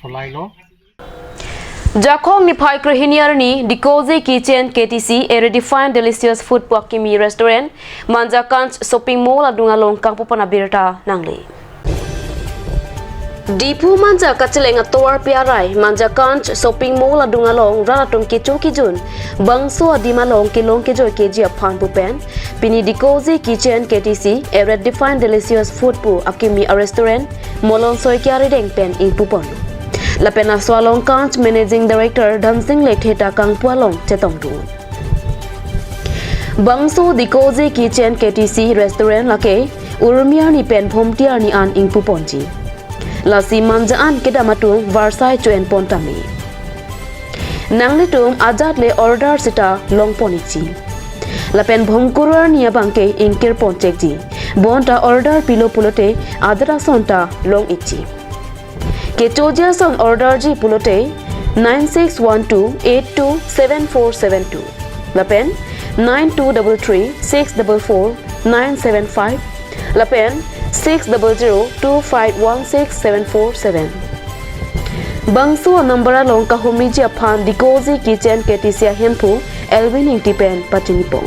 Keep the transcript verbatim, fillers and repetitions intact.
cholailo. Jakhong niphai krehini arni Dikoji Kitchen K T C, a redefined delicious food pu akimi restaurant, Manjakanj Shopping Mall adung along kangpu pon abirta nangle. Diphu Manja kacheleng atovar pi arai Manjakanj Shopping Mall adung along rat atum kecho kejun bangso adim along kelong kejoi keji aphan pu pen pini Dikoji Kitchen K T C, a redefined delicious food pu akimi a restaurant Molon Saikia arideng pen ingpu ponlo. Lapen laso along Kanj Managing Director Dhansing Lekthe ta kangpu along chetongdun. Bangso Dikoji Kitchen K T C restaurant lake Urmi arni pen Bhomti arni an ingpu ponji. Lasi manja an kedam atum varsai cho-en pon tame. Nanglitum ajat le order seta long pon ikji. Lapen Bhomkuru arni abangke ingkir pon chekji. Bonta order pilo pulote ajat ason ta long ikji. Kechoji ason order ji pulote nine six one two eight two seven four seven two lapen nine two double three six double four nine seven five lapen six double zero two five one six seven four seven. Bangso number along kahumiji aphan Dikoji Kitchen K T C ahemphu Elvin Ingti pen pachini pon.